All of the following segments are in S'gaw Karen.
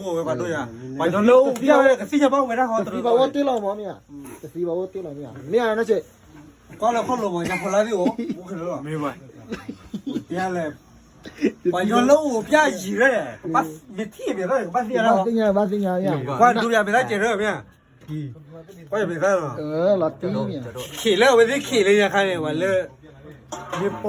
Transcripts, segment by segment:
အိၣ်ဝဲပှၤဒိၣ်ယၤ, ပှၤကညီလၢအိၣ်ဖျဲၣ်ဝဲကသ့ၣ်ညါဘၣ်ဝဲဒၣ်ဟီတသံဘၣ်အိၣ်တ့ၢ်လီၤမးမ့ၢ်ဧါ, တသံဘၣ်အိၣ်တ့ၢ်လီၤမ့ၢ်ဧါ, မ့ၢ်ဧါနီၢ်ဆံး, ကွၢ်လၢခီၣ်လိၤမး ယၤဖိလါသ့ၣ်အိၣ်, ပှၤကညီလၢအိၣ်ဖျဲၣ်ယံၤရဲၣ်, မ့ၢ်ထံၣ်မ့ၢ်သီန့ၣ် ကဘၣ်သ့ၣ်ညါလီၤ, ဘၣ်သ့ၣ်ညါ ဘၣ်သ့ၣ်ညါမ့ၢ်ဧါ, ကွၢ်ဒိၣ်ယၤမ့ၢ်သၣ်ကဲၤရဲၣ်မ့ၢ်ဧါ, ကွၢ်ယၤမ့ၢ်သၣ်လီၤ, လီၤတံၢ်မ့ၢ်ဧါ, ခံးလၢအဝဲသ့ၣ်ခံးလၢညါခါန့ၣ် ဝဲလၢ မ့ၢ်ပိာ်ဘၣ်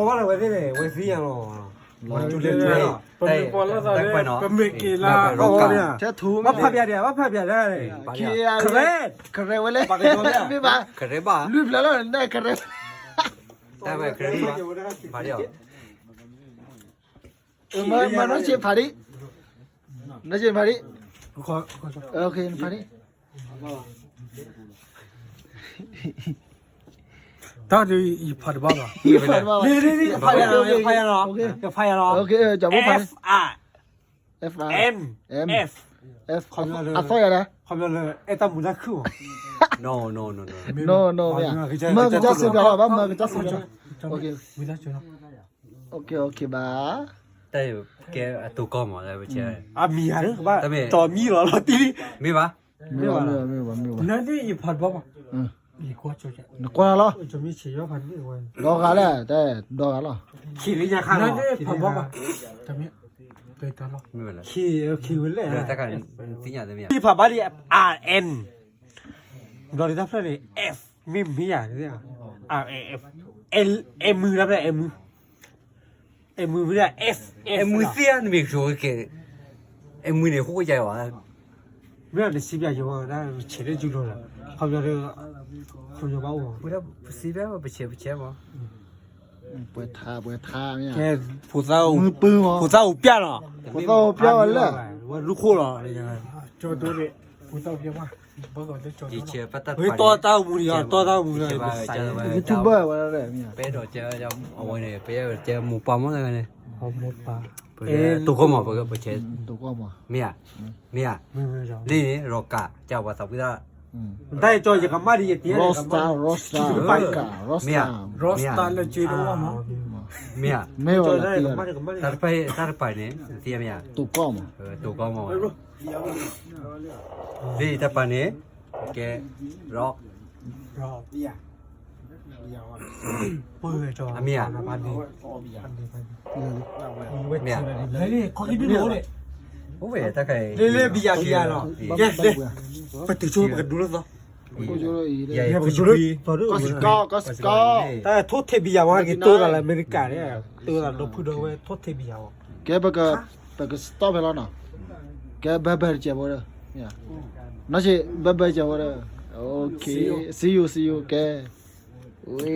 လၢအဝဲသ့ၣ်န့ၣ် အဝဲသ့ၣ်ညါလီၤ, ပမ့ၢ်ကိးလီၤသးလၢ ပမ့ၢ်က့ၤလၢ ဘၣ်ဖးပျးဒံး ဘၣ်ဖးပျးဒံး, ခရဲ, ခရဲဝဲလဲၣ်, ပှၤကညီမ့ၢ်ဧါ, ခရဲဘၣ်, လွံၢ်ဖျၢၣ်လီၤန့ၣ် ခရဲ, တၢ်ဝဲခရဲဘၣ်, ဖးဒံး, မၤနီၢ်ဆံးဖးဒံး, နီၢ်ဆံးဖးဒံး, ဖးဒံး တၢ်ဒ်အံၤဖးတဘၣ်ဘၣ်, ဖးယၤလီၤ, ဖးယၤလီၤ, F R M F, အသီၣ်ယၤဒၣ်, ခီပညီလၢအဲၣ်တၢ်မူၤတၢ်ခုၣ်မး, no no no no, မၢကစၢ်စံးပျးလီၤ, ဘၣ်မၢကစၢ်စံးပျး, ဘၣ်, အမံၤယၤလၢကဘၣ် တီၤမံၤလီၤလီၤတံၢ်, မ့ၢ်ဘၣ်, မ့ၢ်ဘၣ်, မ့ၢ်ဘၣ်, မ့ၢ်ဘၣ်, နကွၢ်လီၤ, ဒီဂၤလဲၣ်, တဲဒီဂၤလီၤ, ခံးလၢညါခါလီၤ, ခံးလၢညါခါလီၤ, ဖးဘၣ်လံ R N, ဘျီဒ်တၢ်ဖျၢၣ်န့ၣ် F, မ့ၢ်မ့ၢ်ယၤ, R N F, M, တၢ်ဖျၢၣ် M, M မ့ၢ်ဒၣ် F, M သ့ၣ်ဧါ, နမ့ၢ်ကၠိကဲ, M န့ၣ် ဟိယၤဝဲ, မ့ၢ်နစံးပျးယၤဝဲဒၣ် ပဆဲးလၢကၠူလိၤလီၤ, ခီပညီလၢ ခီပညီဘၣ်အိၣ်, ပစံးပျး ပဆဲး ပဆဲးမး, ပှဲၤထါ ပှဲၤထါမ့ၢ်, ဖိသၣ်အိၣ်ပျၢ်လီၤ, ဖိသၣ်အိၣ်ပျၢ်ဝဲလၢ ဝဲလူၢ်ခိၣ်လီၤ, ကၠီဒိၣ်န့ၣ်, ဖိသၣ်အိၣ်ပျၢ်မး, ဝဲတီတၢ်မူန့ၣ် တီတၢ်မူန့ၣ်, YouTuber ဝဲဒၣ်, ပအဲၣ်ဒိးကဲ အဝဲန့ၣ် ပအဲၣ်ဒိးကဲမိၢ်ပၢ်မးန့ၣ်, တိာ်ကီၢ်မး ပကပဆဲး, မ့ၢ်ဧါ, မ့ၢ်ဧါ, လၢန့ၣ် ရီၣ်ကး ကၢ်ပှၤသးဝံၣ်သၣ်, တၢ်ယကၠီယကမၣ်ဒ်ယတဲ, Rockstar, Rockstar, Rockstar, မ့ၢ်ဧါ, မ့ၢ်ဧါ, တၢ်တပၤန့ၣ် သ့မ့ၢ်ဧါ, တိာ်ကီၢ်မး, လၢတၢ်တပၤန့ၣ်, ကဲ, rock, အမ့ၢ်ဧါ, မ့ၢ်ဧါ, အိၣ်ဝဲတၢ်ခါအံၤ, လၢလၢဘံယၤဘံယၤလီၤ, ပတုၤဆိပကဒိလၢသီ, ပကဒိလၢသီ, တၢ်ထိၣ်ထံးဘံယၤဝဲ က့ၤတိၢ်သးလၢအမဲရကၤန့ၣ်, တိၢ်သးဒီဖုဒီဝဲထိၣ်ထံးဘံယၤဝဲ, ကဲပက, ပက stop ဖဲလီၤနီၤ, ကဲ bye bye တစဲးဖိဒီး, နီၢ်ဆံး bye bye တစဲးဖိဒီး, okay, see you, see you, ကဲ, ဝဲ